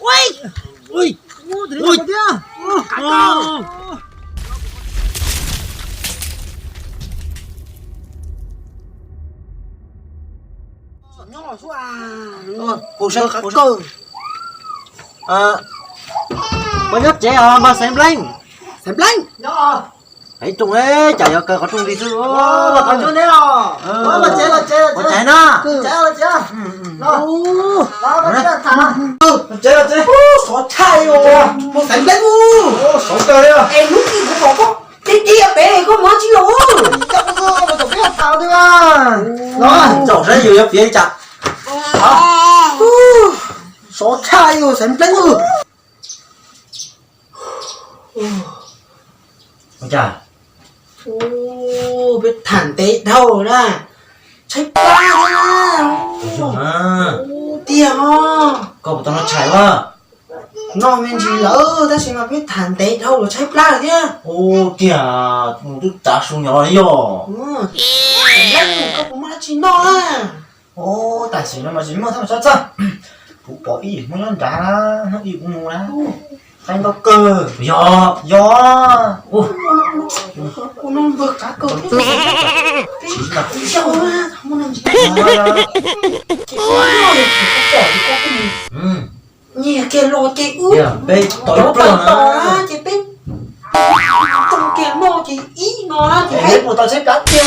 Ui, ui, ui, tiag. Nyob los xwb. Hu seb, hu seb. Koj nyob tsev os npawg Xeev Npleeb? Xeev Npleeb. Ib rooj, cas yuav kaw qhov rooj li xwb. Los tsev, los tsev, los tsev na. Los tsev, los tsev. Sov tshaj li os. Xeev Npleeb, sov kawg li. Es hnub twg kuv pom koj tiag tiag pem koj mus tsis los. Los txaus saib yus yuav piav li cas. Sov tshaj li os Xeev Npleeb. Ua cas? Peb tham ntev dhau na, tshaib plab na. Tiag os. Koj puas tau noj tshais ua? Noj me ntsis lawm tab sis mas peb tham ntev dhau los tshaib plab lawm thiab. Ua tiag, twb tav su nyuam los yog. Koj puas muaj dab tsi noj na? Tam sim no mas tsis muaj thiab mas txhob txhawj. Kuv pom ib yim Hmoob nyob nrad, hnub ib kuv mus na. Qaib ntaub kawg. Yog, yog. Ua no npawg kav kawg. Nyiag kiag los ces wb peb tos tos na ces peb tsoo kiag noj ces ib no na ces peb puas tau tshaib plab kiag.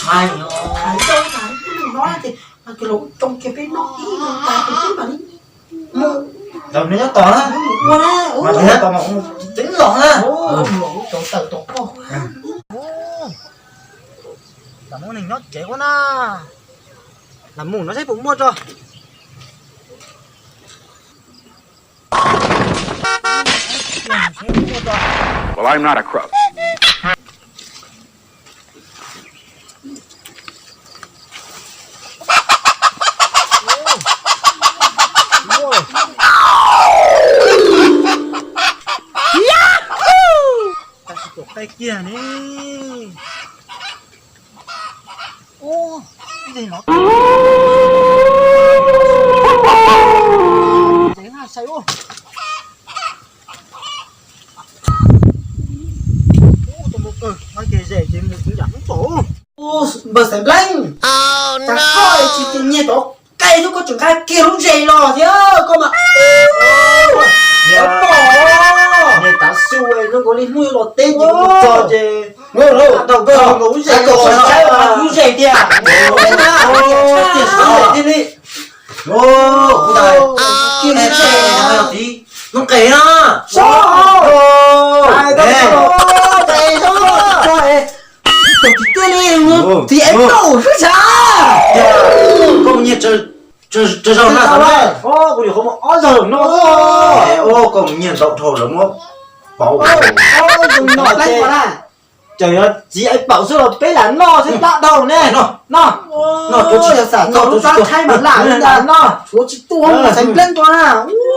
Thaiv ntau thaiv no na ces kiag los tsoo kiag peb noj ib no tas ces peb mam li mus. Nyob tos na, mus ua na, mas nyob tos mas mus tsev los na. Los mus tau tawm tom koj. Lam muab neeg nyob tsev ua na. Lam mus no saib puas muaj tso. Well, I'm not a crook. Tab sis tuam qaij kiag ne. Ub, ib teg no. Tsev na sai ub. Ub, tau npau kawg, no ces zem ces mus kuv yam ub tau. Npawg Xeev Npleeb, cas koj tsis tus nyiag cov qe xwb koj tseem nqa kiag lub zes los thiab koj mas. Niag tav su, zoo nkaus li hnub yuav los teb ces kuv mus txog ces tau koj lub zes los, lub zes tiag. Tiag li. Hnub qes na. Tus tsis tuaj li, txiv es tau xwb xav. Koj mus nyiag tsawg zaug na? Kuv nyuam qhuav mus ob zaug no. Koj mus nyiag ntau dhau lawv muab pauv. Ces yog txiv es pauv xwb los peb lam noj xwb plab dhau ne. Noj, noj, noj, tshuav tsis tuaj, noj, tshuav tsis tuaj na.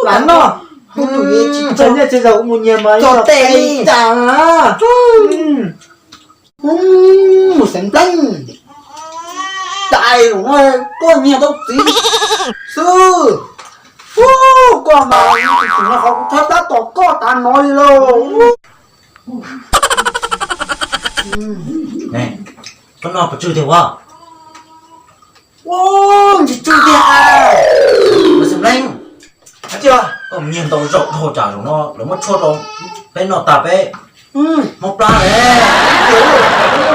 Lam noj. Tus nyiag tsawg zaus mus nyiag mas txog tes li cas na. Mus Xeev Npleeb, tais los koj nyiag tau txiv xwb. Koj mas tus no qhov kuv thawb plab tom koj tav no li lauj. Koj noj puas tsw tiag ua? Ntsis tsw tiag. Xeev Npleeb, koj mus nyiag ntau zaus dhau tsam zaum no lawv muab tshuaj rau peb noj tag peb mob plab ne.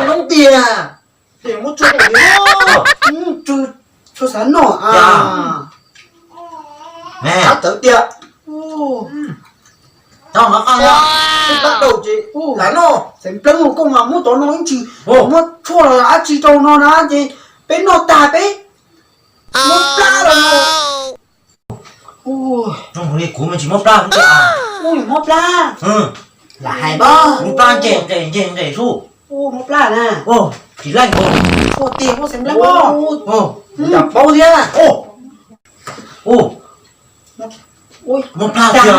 Noob tiag, muab tshuaj rau tsw, tshuaj xav noj. Qab tawv tiag. Noj qab ces lam noj. Xeev Npleeb, koj mas muab cov no ib ntsis, muab tshuaj los dab tsi rau no na ces peb noj tag peb mob plab los. Zoo li kuv mas tsis mob plab. Mob plab. Lam hais mob plab nce nqes nce nqes sub. Mob plab na. Tsis laij nkaus. Ua tiag, muab Xeev Npleeb, cas paub thiab. Mob plab tiag.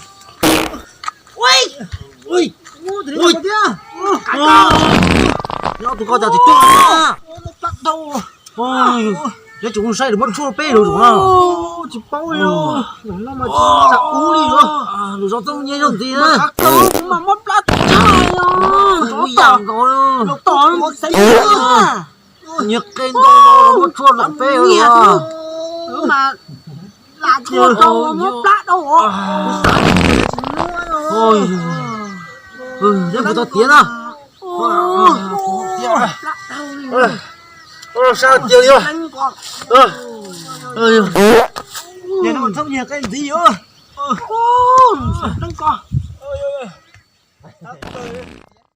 Ui, tus ko cas tsis tuaj na. Nyob tsis ua saib lawv muab tshuaj peb lub zoov na. Tsis paub li, no mas tsis ua li. Lub zoov txob nyiaj zog ntxiv na. Mas muab plab tag, ua yam nkaus. Nyiaj qe ntau los muab tshuaj lam peb. Mas lam tshuaj rau muab plab rau. Neb kuv tau tiav na. Sab tiag li. Nyiaj no txhob nyiag qe ntxiv os.